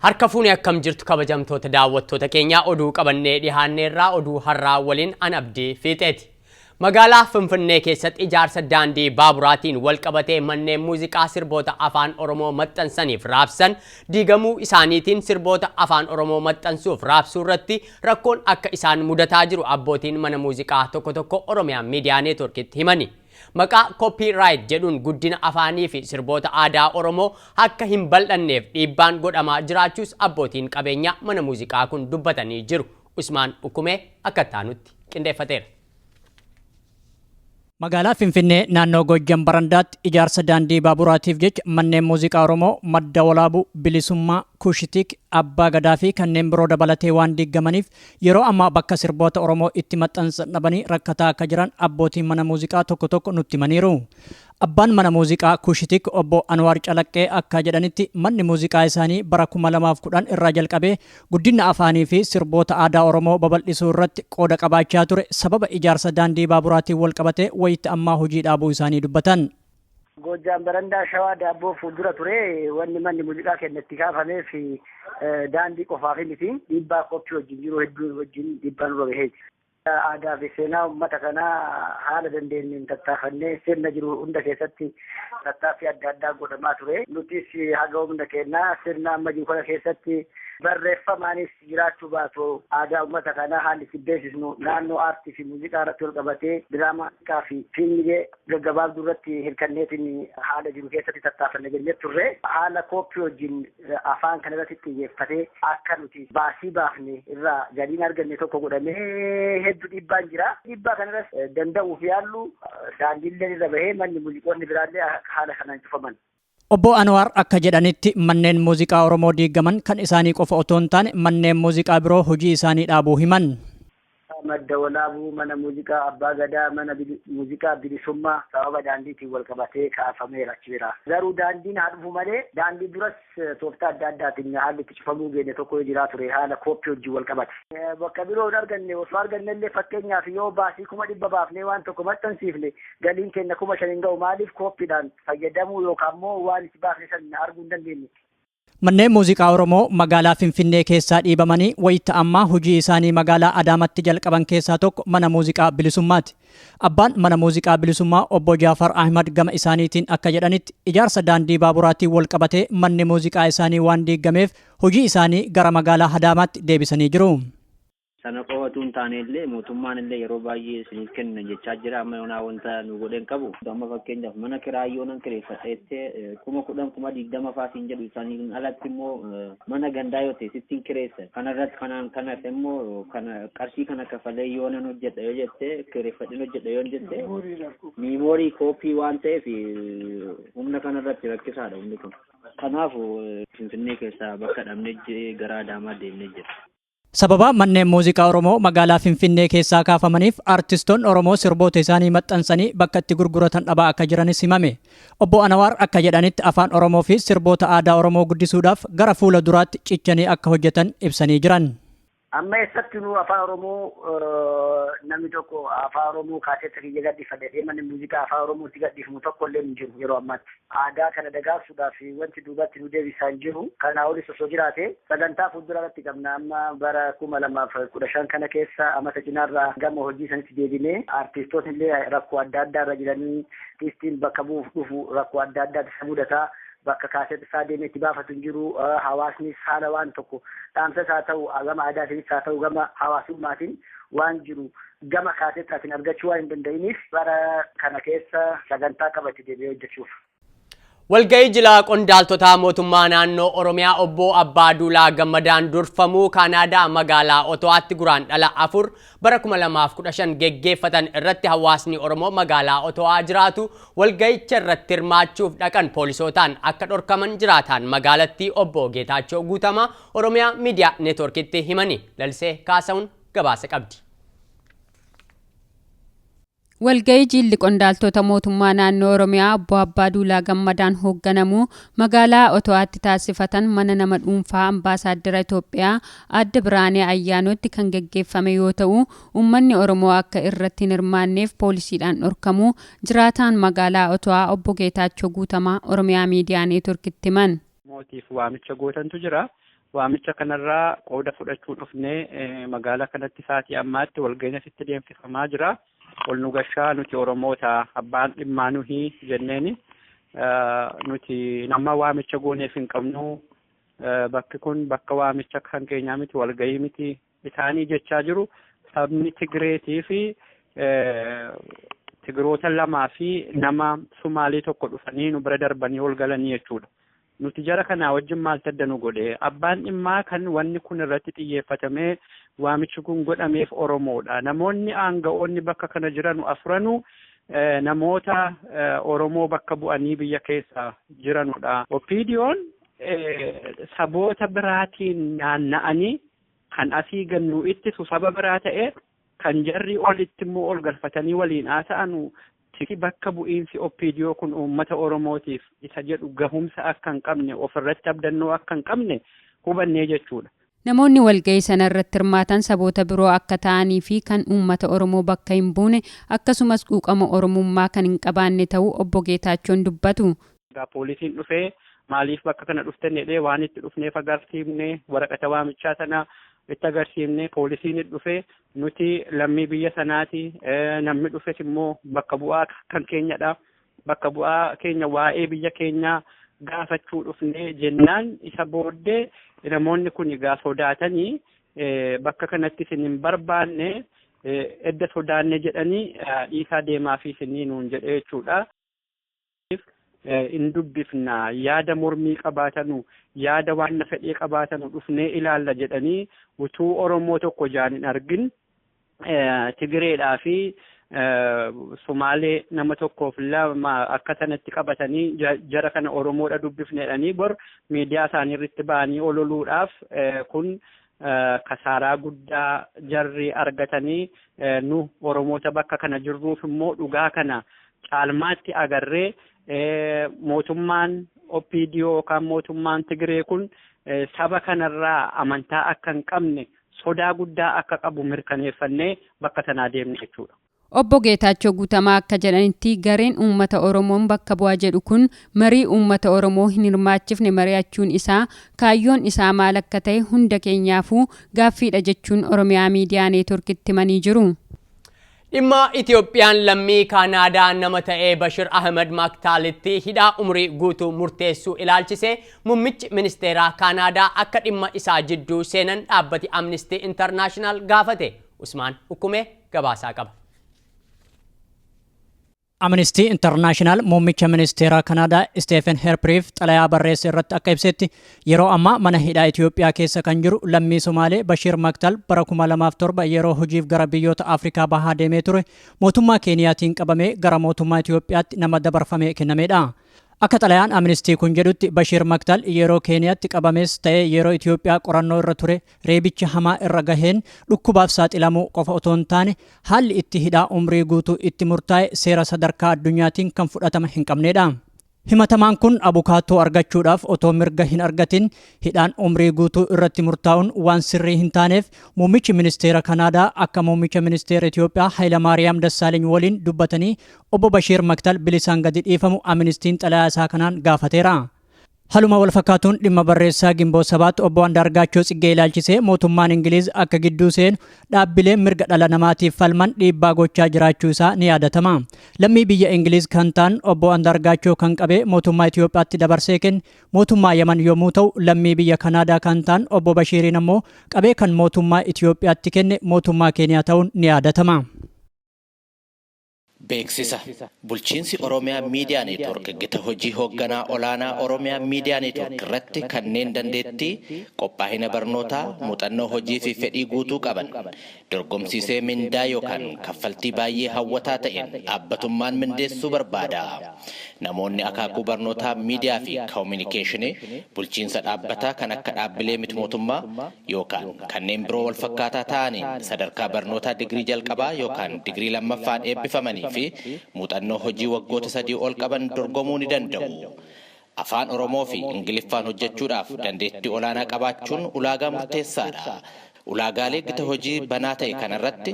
Harka fuunee, akkam jirtu kabajamtoota daawwattoota keenyaa? Oduu qabannee dhihaanneerraa, oduu har'aa waliin an Abdii Fiixeeti. Magaalaa Finfinnee keessatti ijaarsa daandii baaburaatiin wal qabatee manneen muuziqaa sirboota afaan Oromoo maxxansaniif raabsan diigamuu isaaniitiin sirboota afaan Oromoo maxxansuuf raabsuu irratti rakkoon akka isaan mudataa jiru abbootiin mana muuziqaa tokko tokko Oromiyaa Miidiyaa Neetworkitti himani. Maqaa copyright jedhuun guddina afaanii fi sirboota aadaa Oromoo akka hin bal'anneef dhiibbaan godhamaa jiraachuus abbootiin qabeenyaa mana muuziqaa kun dubbatanii jiru. Usmaan Ukumee akka taanutti qindeeffateera. Magaalaa Finfinnee naannoo Gojjam Barandaatti ijaarsa daandii baaburaatiif jecha manneen muuziqaa Oromoo Madda Walaabuu, Bilisummaa, Kushitik, Abbaa Gadaa fi kanneen biroo dabalatee waan diigamaniif yeroo ammaa bakka sirboota Oromoo itti maxxansan dhabanii rakkataa akka jiran abbootiin mana muuziqaa tokko tokko nutti himaniiru. Abbaan mana muuziqaa Kushitik obbo Anwaar Calaqqee akka jedhanitti, manni muuziqaa isaanii bara 2010 irraa jalqabee guddina afaanii fi sirboota aadaa Oromoo babal'isuu irratti qooda qabaachaa ture sababa ijaarsa daandii baaburaatiin wal qabatee wayitti ammaa hojii dhaabuu isaanii dubbatan. Goojjaan Barandaa Shawaa Daabboo fuuldura ture. Wanni manni muuziqaa keenya itti kaafameef daandii qofaaf miti, dhiibbaa copy wajjin jiru hedduu wajjin dhiibbaan nurra gaheeti. Aadaa fi seenaa uummata kanaa haala dandeenyeen tattaafannee sirna jiru hunda keessatti tattaaffii adda addaa godhamaa ture. Nutis haga humna keenyaa sirna amma jiru kana keessatti barreeffamaanis jiraachuu baatu aadaa uummata kanaa haalli itti beeksisnu naannoo aartii fi muuziqaa irratti wal qabatee diraamaa fi fiilmii gaggabaabduu irratti hirkanneetiin haala jiru keessatti tattaafanne jennee turre. Haala copy wajjin afaan kana irratti xiyyeeffatee akka nuti baasii baafne irraa galiin arganne tokko godhamee hedduu dhiibbaan jira. Dhiibbaa kanarras danda'uuf yaallu daandiilleen irra bahee manni muuziqoonni biraallee haala kanaan cufaman. Obbo Anwaar akka jedhanitti, manneen muuziqaa Oromoo diigaman kan isaanii qofa otoo hin taane manneen muuziqaa biroo hojii isaanii dhaabuu himan. Madda Walaabuu, mana muuziqaa Abbaa Gadaa, mana muuziqaa Bilisummaa sababa daandiitiin wal qabatee kaafameera achi bira. Garuu daandiin haa dhufu malee daandii duras tooftaa adda addaatiin haalli itti cufamuu geenye tokko yoo jiraa ture haala copy wajjin wal qabate. Bakka biroo hin arganne. Osoo arganne illee, fakkeenyaaf yoo baasii 100,000 baafnee waan tokko maxxansiifne, galiin keenya 5,000 hin ga'u. Maaliif? Copydhaan fayyadamuu yookaan immoo waan itti baafne san arguu hin dandeenye. Manneen muuziqaa Oromoo magaalaa Finfinnee keessaa dhiibamanii wayita ammaa hojii isaanii magaalaa Adaamatti jalqaban keessaa tokko mana muuziqaa Bilisummaati. Abbaan mana muuziqaa Bilisummaa obbo Jaafar Ahmad gama isaaniitiin akka jedhanitti, ijaarsa daandii baaburaatiin wal qabatee manni muuziqaa isaanii waan diigameef hojii isaanii gara magaalaa Adaamaatti deebisanii jiru. Sana qofa hin taane illee mootummaan illee yeroo baay'ee isiniif kenna jechaa jira. Amma yoonaa wanta nu godhen qabu. Amma fakkeenyaaf mana kiraayyoo nan kireeffadheettee 10,000, 20,000 fa'aa siin jedhu. Isaaniin alatti immoo mana gandaa yoo ta'e sittiin kireessa. Kanarratti kanaan kanas immoo kana qarshii kana kafalee yoo nan hojjedha yoo jette, kireeffadheen hojjedha yoo jette, memory copy waan ta'eef humna kanarratti rakkisaadha humni kun. Kanaaf Finfinnee keessaa bakka dhabnee gara Adaamaa deemnee jira. Sababa manneen muuziqaa Oromoo magaalaa Finfinnee keessaa kaafamaniif artistoonni Oromoo sirboota isaanii maxxansanii bakka itti gurguratan dhabaa akka jiranis himame. Obbo Anawaar akka jedhanitti, afaan Oromoo fi sirboota aadaa Oromoo guddisuudhaaf gara fuula duraatti cichanii akka hojjetan ibsanii jiran. Amma eessatti nu afaan Oromoo namni tokko afaan Oromoo kaaseetta kiyya gadhiifadhe, manni muuziqaa afaan Oromootti gadhiifamu tokko illee hin jiru yeroo ammaatti. Aadaa kana dagaagsuudhaaf wanti duubatti nu deebisaa hin jiru. Kanaa olis osoo jiraate sagantaa fuuldura irratti qabna. Amma bara 2015 kana keessa amata cinaarraa gama hojii sanitti deebinee artistoonni illee rakkoo adda addaa irra jiranii, artistiin bakka bu'uuf dhufu rakkoo adda addaatti isa mudataa. Bakka kaaseet isaa deemee itti baafatu hin jiru. Hawaasnis haala waan tokko dhaamsas haa ta'u, gama aadaatiinis haa ta'u, gama hawaasummaatiin waan jiru gama kaaseettaatiin argachuu waan hin danda'iniif bara kana keessa sagantaa qabate deebi'ee hojjechuuf. Walga'ii jila qondaaltotaa mootummaa naannoo Oromiyaa obbo Abbaa Duulaa Gammadaan durfamuu Kaanaadaa magaalaa Otowaatti Guraandhala 4 bara 2015 geggeeffatan irratti hawaasni Oromoo magaalaa Otowaa jiraatu walga'icha irratti hirmaachuuf dhaqan poolisootaan akka dhorkaman jiraataan magaalattii obbo Geetaachoo Guutamaa Oromiyaa Miidiyaa Neetworkitti himani. Lalisee Kaasa'uun gabaasa qabdi. Walga'ii jilli qondaaltota mootummaa naannoo Oromiyaa obbo Abbaa Duulaa Gammadaan hoogganamu magaalaa Otowaatti taasifatan mana nama dhuunfaa ambaasaaddara Itoophiyaa aadde Biraanee Ayyaanootti kan geggeeffame yoo ta'u, uummanni Oromoo akka irratti hin hirmaanneef poolisiidhaan dhorkamuu jiraataan magaalaa Otowaa obbo Geetaachoo Guutamaa Oromiyaa Miidiyaa Neetworkitti himan. Mootiif waamicha gootantu jira. Waamicha kanarraa qooda fudhachuu dhufnee magaalaa kanatti sa'aatii ammaatti walga'iin asitti deemsifamaa jira. Ol nu gashaa nuti Oromoota abbaan dhimmaa nuhi jenneeni nuti nama waamicha gooneef hin qabnu, bakki kun bakka waamicha kan keenyaa miti, walga'ii miti isaanii jechaa jiru. Sabni Tigireetii fi Tigiroota lamaa fi nama Sumaalee tokko dhufanii nu bira darbanii ol galanii jechuudha. Nuti jara kanaa wajjin maal tadda nu godhe? Abbaan dhimmaa kan wanni kun irratti xiyyeeffatamee waamichi kun godhameef Oromoodha. Namoonni aanga'oonni bakka kana jiran afranu namoota Oromoo bakka bu'anii biyya keessa jiranudha. OPDO'n saboota biraatiin naanna'anii kan asii gannu ittisu saba biraa ta'e, kan jarri olitti immoo ol galfatanii waliin haasa'anu bakka bu'iinsi OPDO kun uummata Oromootiif isa jedhu gahumsa akka hin qabne, ofirratti abdannoo akka hin qabne hubannee jechuudha. Namoonni walga'ii sana irratti hirmaatan saboota biroo akka ta'anii fi kan uummata Oromoo bakka hin buune, akkasumas quuqama Oromummaa kan hin qabaanne ta'uu obbo Geetaachoon dubbatu. Poolisiin dhufee maaliif bakka kana dhuftan jedhee, waan itti dhufneef agarsiifne, waraqata waamichaa sana itti agarsiifne. Poolisiin dhufee nuti lammii biyya sanaati, namni dhufes immoo bakka bu'aa kan keenyadha, bakka bu'aa keenya waa'ee biyya keenyaa gaafachuu dhufne jennaan, isa booddee namoonni kun egaa sodaatanii bakka kanatti isin hin barbaanne, edda sodaanne jedhanii dhiisaa deemaa fi isinii nuun jedhe jechuudha. In dubbifna, yaada mormii qabaatanu, yaada waan na fedhee qabaatanu dhufnee ilaalla jedhanii, utuu Oromoo tokko jaan hin argin Tigireedhaa fi Sumaalee nama tokkoof lama akka sanatti qabatanii, jara kana Oromoodha dubbifne jedhanii bor miidiyaa isaanii irratti ba'anii ololuudhaaf, kun kasaaraa guddaa jarri argatanii, nu Oromoota bakka kana jirruuf immoo dhugaa kana caalmaatti agarree, mootummaan OPDO yookaan mootummaan Tigiree kun saba kanarraa amantaa akka hin qabne, sodaa guddaa akka qabu mirkaneeffannee bakka sanaa deemne jechuudha. Obbo Geetaachoo Guutamaa akka jedhanitti, gareen uummata Oromoon bakka bu'aa jedhu kun marii uummata Oromoo hin hirmaachifne mari'achuun isaa kaayyoon isaa maal akka ta'e hunda keenyaafuu gaaffiidha jechuun Oromiyaa Miidiyaa Neetworkitti himanii jiru. Dhimma Itoophiyaan lammii Kaanaadaa nama ta'ee Bashir Ahmed Maktaalitti hidhaa umurii guutuu murteessuu ilaalchisee muummichi ministeeraa Kaanaadaa akka dhimma isaa jidduu seenan dhaabbati Amnesty International gaafate. Usmaan Hukumee gabaasaa qaba. Amnesty International muummicha ministeeraa Kanaadaa Stephen Harperiif xalayaa barreesse irratti akka ibsetti, yeroo ammaa mana hidhaa Itoophiyaa keessa kan jiru lammii Somaalee Bashir Maktal bara 2007 yeroo hojiif gara biyyoota Afrikaa Bahaa deemee ture mootummaa Keeniyaatiin qabamee gara mootummaa Itoophiyaatti nama dabarfamee kennamedha. Akka xalayaan Amnesty kun jedhutti, Bashir Maktal yeroo Keeniyaatti qabames ta'ee yeroo Itoophiyaa qorannoo irra ture reebicha hamaa irra gaheen dhukkubaaf saaxilamuu qofa otoo hin taane, haalli itti hidhaa umrii guutuu itti murtaa'e seera sadarkaa addunyaatiin kan fudhatama hin qabnedha. Himatamaan kun abukaattoo argachuudhaaf otoo mirga hin argatin hidhaan umrii guutuu irratti murtaa'uun waan sirrii hin taaneef, muummichi ministeera Kanaadaa akka muummicha ministeera Itoophiyaa Hayilamaariyaam Dassaaleny waliin dubbatanii obbo Bashiir Maktal bilisaan gadi dhiifamu Amnestiin xalayaa isaa kanaan gaafateera. Haluma wal fakkaatuun, dhimma barreessaa Ginboot Sabaatti obbo Andaargaachoo Tsiggee ilaalchisee mootummaan Ingiliiz akka gidduu seenu dhaabbileen mirga dhala namaatiif falman dhiibbaa gochaa jiraachuu isaa ni yaadatama. Lammii biyya Ingiliiz kan ta'an obbo Andaargaachoo kan qabee mootummaa Itoophiyaatti dabarsee kenne mootummaa Yaman yommuu ta'u, lammii biyya Kanaadaa kan ta'an obbo Bashiiriin ammoo qabee kan mootummaa Itoophiyaatti kenne mootummaa Keeniyaa ta'uun ni yaadatama. Beeksisa: Bulchiinsi Oromiyaa Miidiyaa Neetwork gita hojii hoogganaa olaanaa Oromiyaa Miidiyaa Neetwork irratti kanneen dandeettii, qophaa'ina barnootaa, muuxannoo hojii fi fedhii guutuu qaban dorgomsiisee mindaa yookaan kaffaltii baay'ee hawwataa ta'een dhaabbatummaan mindeessuu barbaada. Namoonni akaakuu barnootaa miidiyaa fi koominikeeshinii, bulchiinsa dhaabbataa kan akka dhaabbilee miti mootummaa yookaan kanneen biroo wal fakkaataa ta'aniin sadarkaa barnootaa digirii jalqabaa yookaan digirii lammaffaan eebbifamanii fi muuxannoo hojii waggoota 3 ol qaban dorgomuu ni danda'u. Afaan Oromoo fi Ingiliffaan hojjechuudhaaf dandeettii olaanaa qabaachuun ulaagaa murteessaadha. Ulaagaalee gita hojii banaa ta'e kanarratti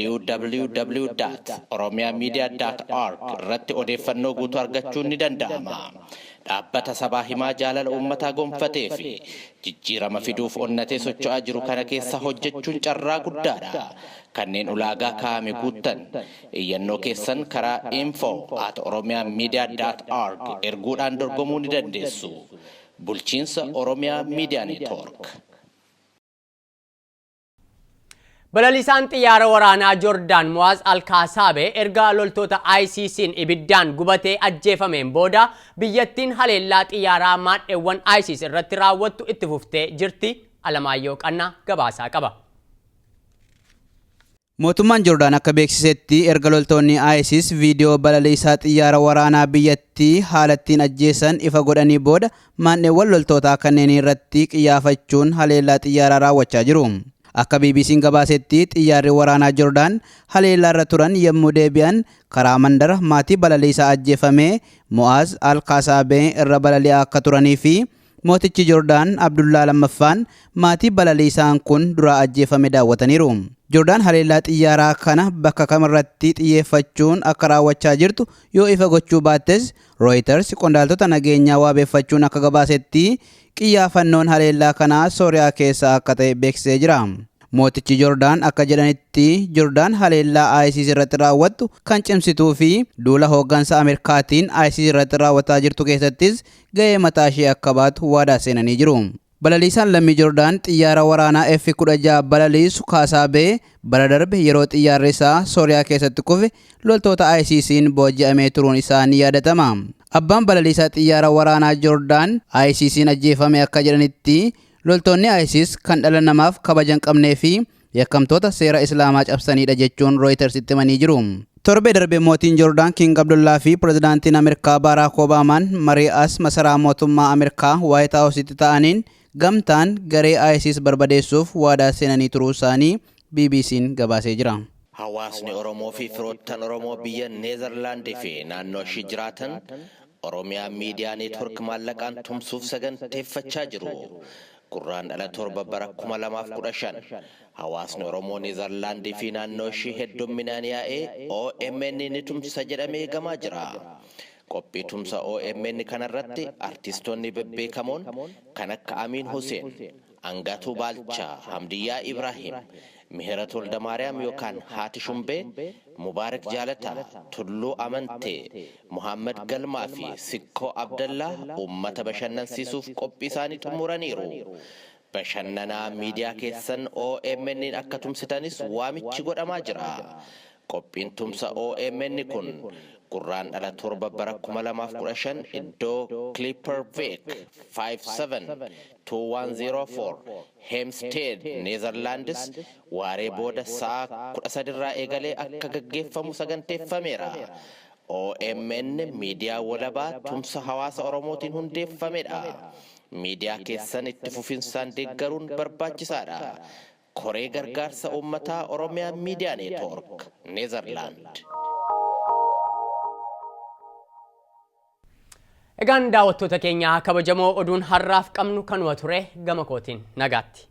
www.oromiamedia.org irratti odeeffannoo guutuu argachuun ni danda'ama. Dhaabbata sabaa himaa jaalala uummataa gonfatee fi jijjiirama fiduuf onnatee socho'aa jiru kana keessa hojjechuun carraa guddaadha. Kanneen ulaagaa kaa'ame guuttan iyyannoo keessan karaa info@oromiamedia.org erguudhaan dorgomuu ni dandeessu. Bulchiinsa Oromiyaa Miidiyaa Neetwoork. Balalisaan xiyyaara waraanaa Joordaan Muwaaz Alkaasaabe erga loltoota ISIS'n ibiddaan gubatee ajjeefameen booda biyyattiin haleellaa xiyyaaraa maadheewwan ISIS irratti raawwattu itti fuftee jirti. Alamaayyoo Qannaa gabaasaa qaba. Mootummaan Joordaan akka beeksisetti, erga loltoonni ISIS viidiyoo balaliisaa xiyyaara waraanaa biyyattii haala ittiin ajjeesan ifa godhanii booda maandheewwan loltootaa kanneen irratti qiyyaafachuun haleellaa xiyyaaraa raawwachaa jiru. Akka BBC'n gabaasetti, xiyyaarri waraanaa Joordaan haleellaa irra turan yommuu deebi'an karaa mandara maatii balaliisaa ajjeefamee Mu'aaz Al-Kaasaabee irra balali'aa akka turanii fi mootichi Joordaan Abdullaa lammaffaan maatii balaliisaan kun dura ajjeefame daawwataniiru. Joordaan haleellaa xiyyaaraa kana bakka kamirratti xiyyeeffachuun akka raawwachaa jirtu yoo ifa gochuu baattes, Reuters qondaaltota nageenyaa waabeeffachuun akka gabaasetti qiyyaafannoon haleellaa kanaa Sooriyaa keessa akka ta'e beeksisee jira. Mootichi Joordaan akka jedhanitti, Joordaan haleellaa ISIS irratti raawwattu kan cimsituu fi duula hooggansa Ameerikaatiin ISIS irratti raawwataa jirtu keessattis ga'ee mataa ishee akka baatu waadaa seenanii jiru. Balaliisaan lammii Joordaan xiyyaara waraanaa F-16 balaliisu Kaasaabee bara darbe yeroo xiyyaarri isaa Sooriyaa keessatti kufe loltoota ISIS'n booji'amee turuun isaa ni yaadatama. Abbaan balaliisaa xiyyaara waraanaa Joordaan ISIS'n ajjeefame akka jedhanitti, loltoonni ISIS kan dhala namaaf kabaja hin qabnee fi yakkamtoota seera Islaamaa cabsanidha jechuun Reuters itti himanii jiru. Torbee darbe mootiin Joordaan King Abdullaa fi pirezidaantiin Ameerikaa Baaraak Obaamaan marii as masaraa mootummaa Ameerikaa Waayit Haawusitti ta'aniin gamtaan garee ISIS barbadeessuuf waadaa seenanii turuu isaanii BBC'n gabaasee jira. Hawaasni Oromoo fi firoottan Oromoo biyya Neezerlaandii fi naannoo ishii jiraatan Oromiyaa Miidiyaa Neetwork maallaqaan tumsuuf saganteeffachaa jiru. Gurraandhala 7 bara 2015 hawaasni Oromoo Neezerlaandii fi naannoo ishii heddumminaan yaa'ee OMN ni tumsa jedhamee eegamaa jira. Qophii tumsa OMN kanarratti artistoonni bebbeekamoon kan akka Amiin Huseen, Angatuu Baalchaa, Hamdiyyaa Ibrahim, Mihirat Woldamaariyaam yookaan Haati Shumbee, Mubaarak Jaalataa, Tulluu Amantee, Muhammad Galmaa fi Sikkoo Abdallaa uummata bashannansiisuuf qophii isaanii xumuraniiru. Bashannanaa miidiyaa keessan OMN akka tumsitanis waamichi godhamaa jira. Qophiin tumsa OMN kun Gurraandhala 7 bara 2015 iddoo Clipperweg 57 2104 Heemsteed, Neezerlaandis, waaree booda sa'a 13 irraa eegalee akka gaggeeffamu saganteeffameera. OMN miidiyaa walabaa tumsa hawaasa Oromootiin hundeeffamedha. Miidiyaa keessan itti fufinsaan deeggaruun barbaachisaadha. Koree gargaarsa uummataa Oromiyaa Miidiyaa Neetwork, Neezerlaand. Egaan daawwattoota keenya kabajamoo, oduun har'aaf qabnu kanuma ture. Gama kootiin nagaatti.